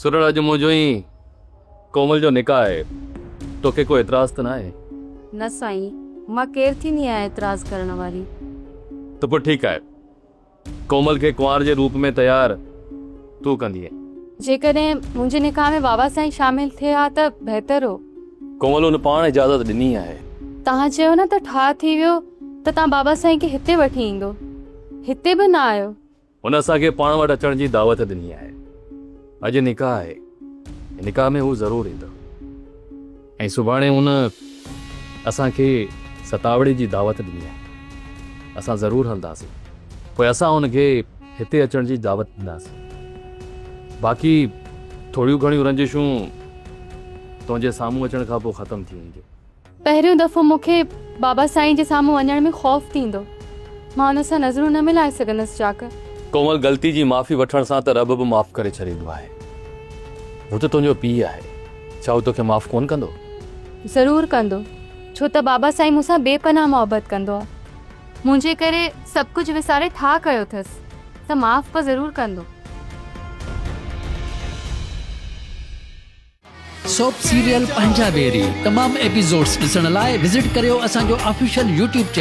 سرڙ اڄ منهنجو ۽ ڪومل جو نڪاح آهي، توکي ڪو اعتراض ته ناهي؟ نه سائين، مان ڪير ٿيندي آهيان اعتراض ڪرڻ واري. ته پوء ٺيڪ آهي، ڪومل کي ڪنوار جي روپ ۾ تيار تون ڪندينء. جيڪڏهن منهنجي نڪاح ۾ بابا سائين شامل ٿئي ها ته بهتر هو. ڪومل هن پاڻ اجازت ڏني آهي. توهان چيو نه ته ٺاهه ٿي ويو ته توهان بابا سائين کي هتي وٺي ايندو. هتي به نه آيو. هن اسان کي پاڻ وٽ اچڻ جي دعوت ڏني آهي. اڄ نڪاح آهي. نڪاح ۾ هو ضرور ايندو. ۽ سڀاڻي هن اسان کي ستاوڙي جي دعوت ڏني آهي. اسان ضرور هلنداسين. پوء اسان هن کي هتي اچڻ جي دعوت ڏينداسين. باقي ٿوريون گهڻيون رنجشون تنهنجي سامهون اچڻ کان پوء ختم ٿي وينديون. پهريون دفعو مون کي بابا سائين جي سامهون وڃڻ ۾ خوف ٿيندو. مان ان سان نظرون نه ملائي سگهندس چاڪر. ڪومل غلطي جي معافي وٺڻ سان ته رب به معاف ڪري ڇڏيندو آهي. هو ته تنهنجو پيء آهي. ڇا هو توکي معاف ڪونه ڪندو؟ ضرور ڪندو. ڇو ته بابا سائين مون سان بي پناهه محبت ڪندو آهي. منهنجي ڪري سڀ ڪجهه وساري ٺاهه ڪيو اٿس ته معاف به ضرور ڪندو. سوپ سيريل پنهنجا ويري تمام ايپيسوڊس ڏسڻ لاء وزٽ ڪريو اسان جو آفيشل يوٽيوب چينل.